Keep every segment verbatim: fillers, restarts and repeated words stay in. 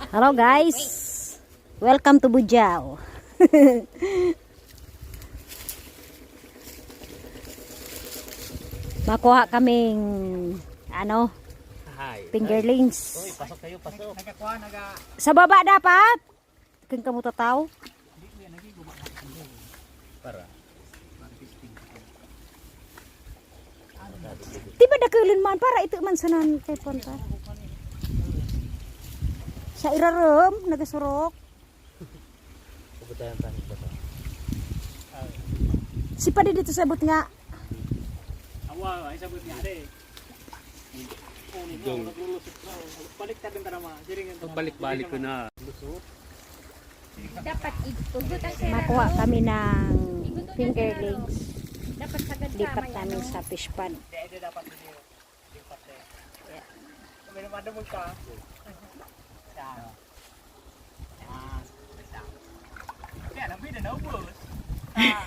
Hello guys, welcome to Bujao. Makuha kaming ano, Hi. Fingerlings. Uy, pasok kayo, pasok. Sa baba dapat. Kan kamo tataw. Para. Di ba dakulon man para ito man sanan kay punta. Sa irarom, nagasurok. Puputayan tayo sa baba. Si Padi dito sabot nga. Awa, ay sabot nga, de. Dong. Baliktad ang tanaman. Siring ang tanaman. Balik-balik ko na. Lusot. Dapat ig-, ugot ang sera. Makuha kami ng fingerlings. Dapat sagad ka, lipat may namin ano. Sa fish pond. Hindi, hindi dapat hindi. Lipat eh. Yeah. May naman mo ka. Yan. Ah, yan, ang bida na ubos. Ah.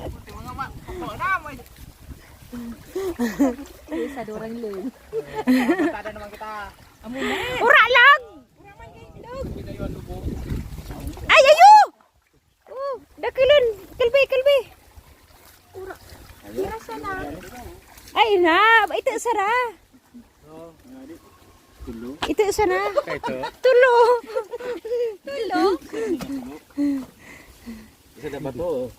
Buti mga ma-, mga naman. Sa durang lun. Matada naman kita. Amo na. Ura lang! Ay, ayo! Oh, dakulon. Kalbi, kalbi. Ura. Ura sana. Ay, na. Ito, sara. Tulo. Ito, sara. Ito. Tulo. Tulo. Isa na ba to?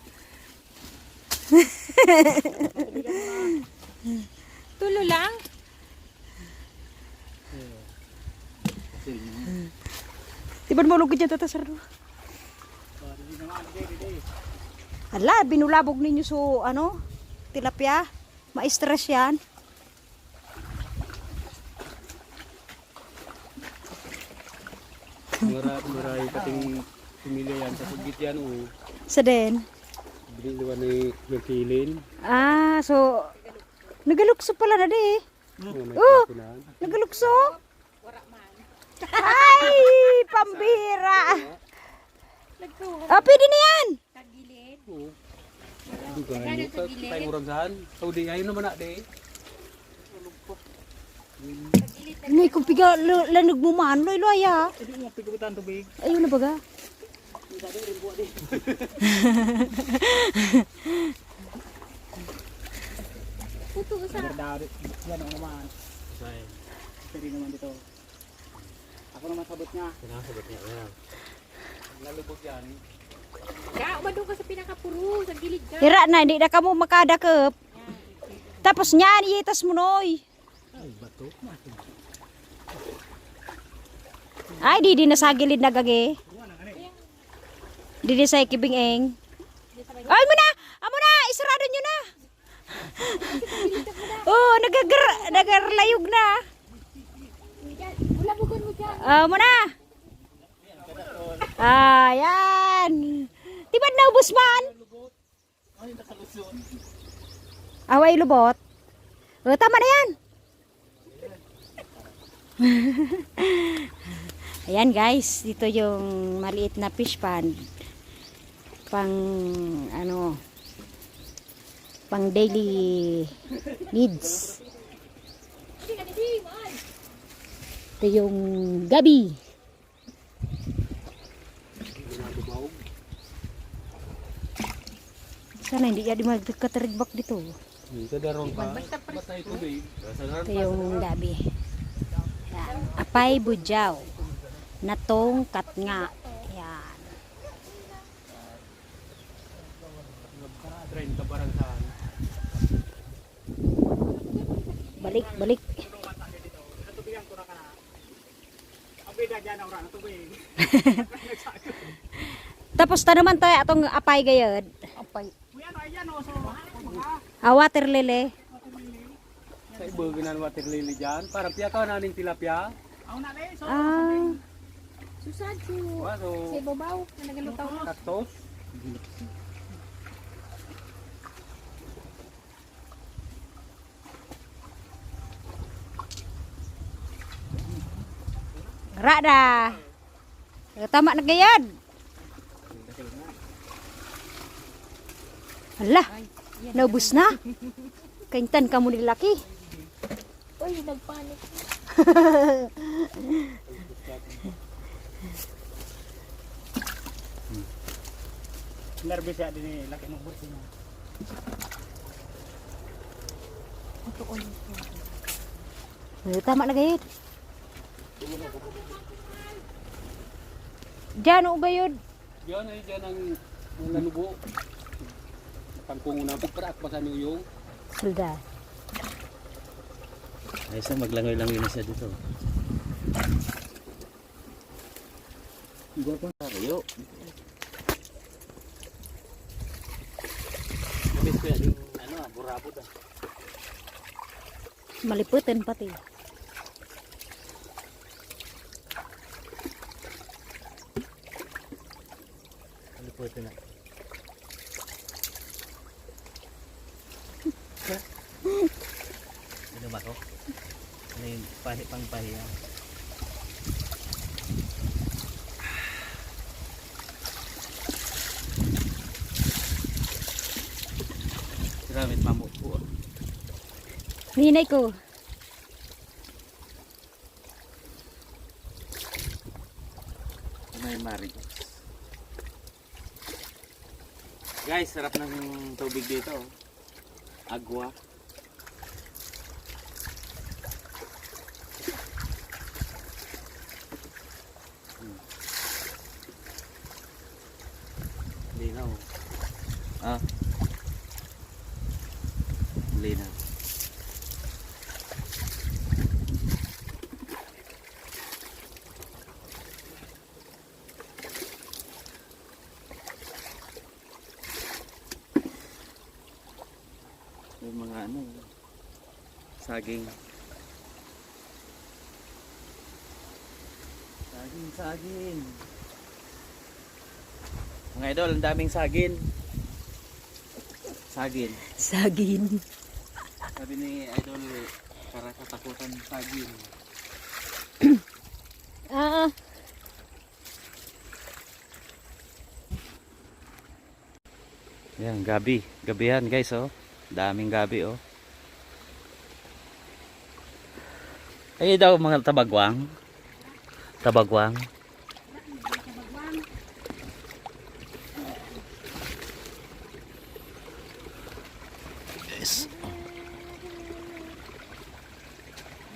Tulo lang? Tiban mo, lugod dyan, Tata Sardo. Ala, binulabog ninyo so, ano, tilapia. Ma-stress yan. Mara-, maray kating pamilya yan. Sa sugit yan, oh. Sa den. Biniliwan ni Mangkilin. Ah, so, nagalukso pala na di. Oh, may Oh, pinapunan. Nagalukso? Ay, pambira. Ah, pwede na yan. Oo. Dugay mo ka, tayo mo ramsahan. Saudi, ayaw naman na, de. Ngay, kung piga, lo-, lanog mo man, loy, loy, ah. Hindi mo pigutan tubig. Ayun na baga. Ang sabi rin buwan eh. Puto sa. Dari-dari. Yan ang naman. Sorry. Pwede naman dito. Ako naman sabot niya. Pinakasabot niya, yan. Nalubog yan. Ka, umadong ka sa pinakapuro, sa gilid ka. Hira na, hindi na kamo makadakop. Tapos niyan, iitas mo, Noy. Ay, bato. Ay, di, di na sa gilid na gagi. Di, di sa ikibing-eng. Ay, mo na! Amo na! Isarado nyo na! Oh, nagagar-, nagarlayog na. Wala mo gun mo dyan. Ah, mo na. Ayan. Di ba naubos man? Away lubot. Oh, tama na yan. Ayan guys, dito yung maliit na fish pond. Pang ano, pang daily needs. Ito yung gabi. Sana hindi yan magkatarigbak dito. Yung sa darong pa, basta tubig. Ito yung gabi. Yan. Apay Bujaw. Natong katnga. Yan. Train ka barang saan? Balik, balik. Tapos tanaman tayo atong apay gayod. Apay. Ah, water lily. Sa iba, ginan water lily dyan. Parang piyakaw na ning tilapia. Ah. Susad ko. Wa, so, sa ibabaw, na nagalutaw na. Cactus. Rada. Tama na gayad. Hala, naubos na. Kaintan ka mo ni laki. Uy, nagpanik. Nervous siya din eh, laki ng bursi niya. Ito, oh, ito. Ay, tama na gayud. Diyan, oh, gayud. Diyan ay, diyan ang, ang nanubo. Pangkungo na, pagparak pa sa niyong. Sulda. Ay, sa maglangoy-langoy na siya dito. Gwapo na kayo. Kapit ko yan, yung ano, ah, burabod ah. Maliputin pati. Maliputin na. Inom ako. Ano yung pahi, pangpahiya? Grabe, mamupo ah. Hinay ko. May marigot. Guys, sarap ng tubig dito, oh. Agwa. Hmm. Linaw. Ah. Linaw. Yung mga ano, saging. Saging, saging. Mga idol, ang daming saging. Saging. Saging. Sabi ni Idol, para katakutan saging. Ah. Yan, gabi. Gabihan, guys, oh. Daming gabi, oh. Ay daw, mga tabagwang. Tabagwang. Yes.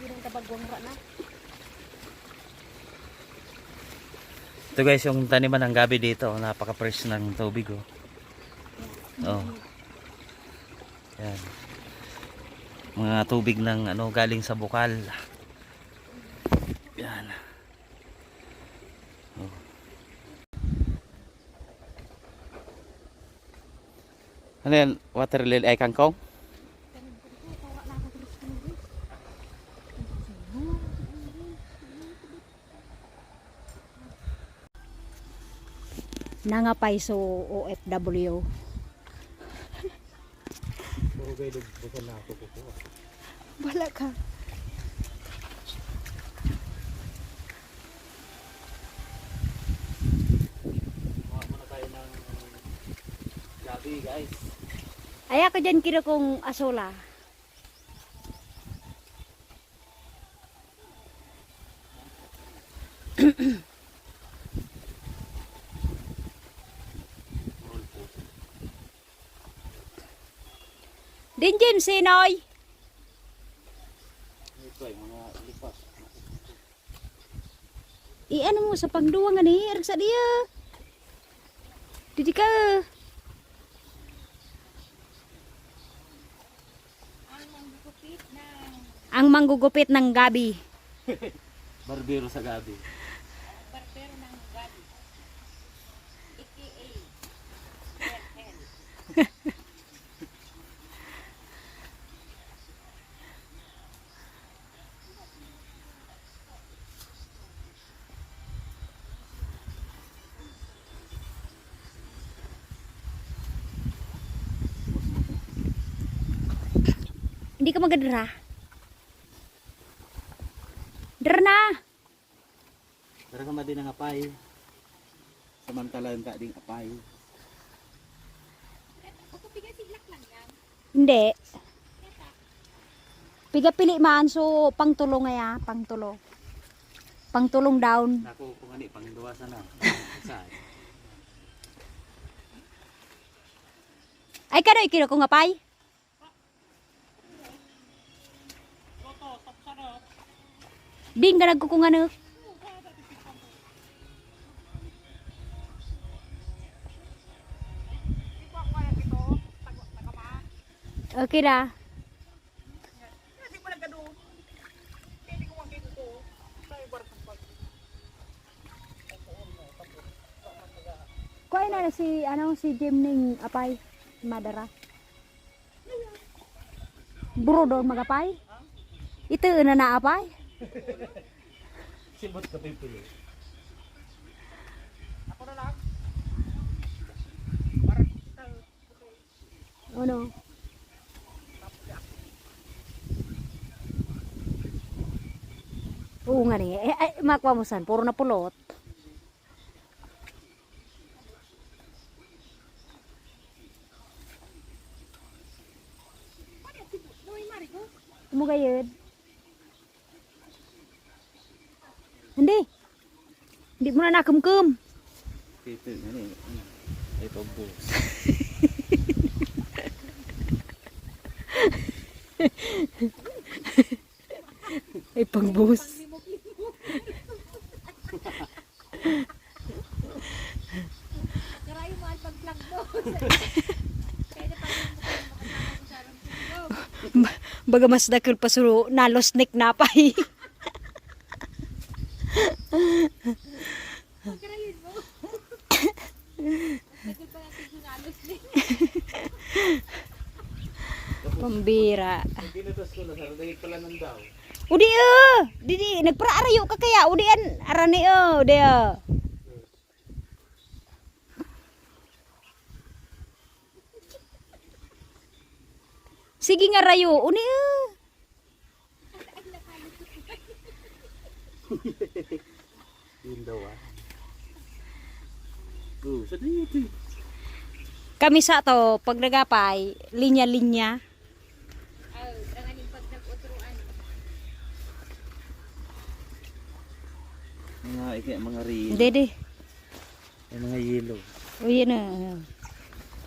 Yun ang tabagwang ra na. Ito guys, yung taniman ng gabi dito, napaka-fresh ng tubig, oh. Oh. Yan. Mga tubig ng ano, galing sa bukal. Yan. Oh. Ano yan? Water lily ay kangkong? Nangapay so O F W. Puro gay lugbusan na ako kukuha. Wala ka. Kuha muna tayo ng gabi, guys. Ay, ako dyan kinukong asola. Din, Jim, sinoy? Ito ay mga lipas. I-ano mo sa pangduwa nga ni, arag sa diya. Didi ka. Ang manggugupit ng gabi. Barbero sa gabi. Barbero ng gabi. A K A Berhel. Hindi ka magadra. Dra na! Dara ka madi ng apay. Samantala yung ta ding apay. Hindi. Piga pili man, so pangtulo ngaya, pangtulo. Pangtulong daon. Naku, kung ani, pangduwa sana. Isa. Ay, kano ikino kong apay? Din ka nagkukunganek. Okay na. Kuha na si, ano, si Jim ning apay. Madara. Buro doon magapay. Ito na naapay. Sibot ka pipili. Ano? Oo nga ni. Eh, ay, makuha mo san. Puro na pulot. Mo gayud. Hindi. Hindi mo na nakumkum. Ito na ni. Ito boss. Ay, pang boss. Karayo mahal pag vlog mo. Pwede pa rin mo kayo makasama ko sa harap ko. Baga mas dakul pa suro, nalos nek napay. Karayin mo. Dakul pa natin sa nalos ni. Pambira. Pinutos ko na sa dahil pala ng daw. Udi, oh! Didi, nagparaarayo ka kaya? Udi an, arani, oh, udi, oh. Sige nga, rayo. Uni, ah. Yun daw ah. Oh, sa dito eh. Kami sa to, pag nagapay, linya-linya. Oh, tanganing pag nag-uturuan. Mga, ika, mga rin. Hindi, di. Ay, mga yellow. O, yun na.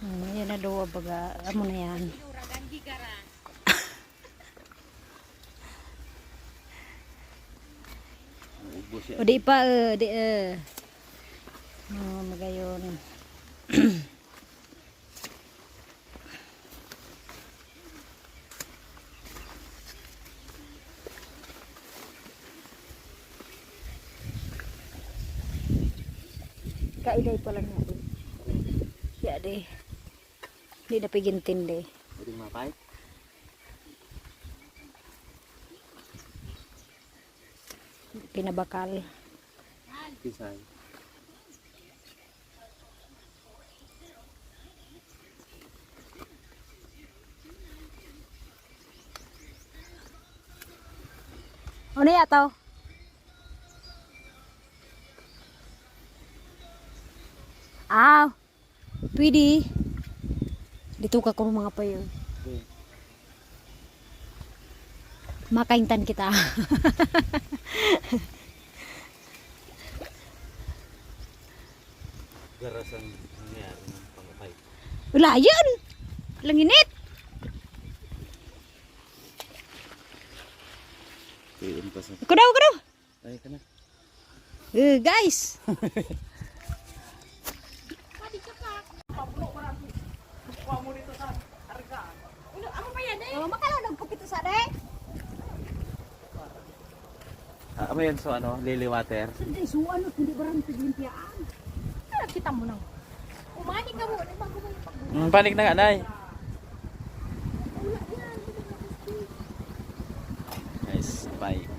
Oh, yan na daw, baga, amo na yan. Inuragan, gigara. Ubos yan. O, di pa, eh, di, eh. Oh, magayon. Kaiday pa lang natin. Kaya di. Hindi na pigintindi. Pwede mapay? Pinabakal. Kisay. Ano ya to? Ah, pwede. Dito ka kung mga payo. Makaintan kita. Garas ang nangyayari ng pangapay. Wala yan. Langinit. Tiin pa sa... Kudaw, kudaw. Ay, ka na. Eh, guys. Ano, ano pa yan eh? Oh, makalanog pa kita sa day. Ah, ano yan? So, ano? Lily water? Hindi, so ano, hindi ba rin piglimpiaan? Ano, kita mo nang. Umani ka mo, ano ba gumay pag Mm, panik na nga, Nay. Nice. Bye.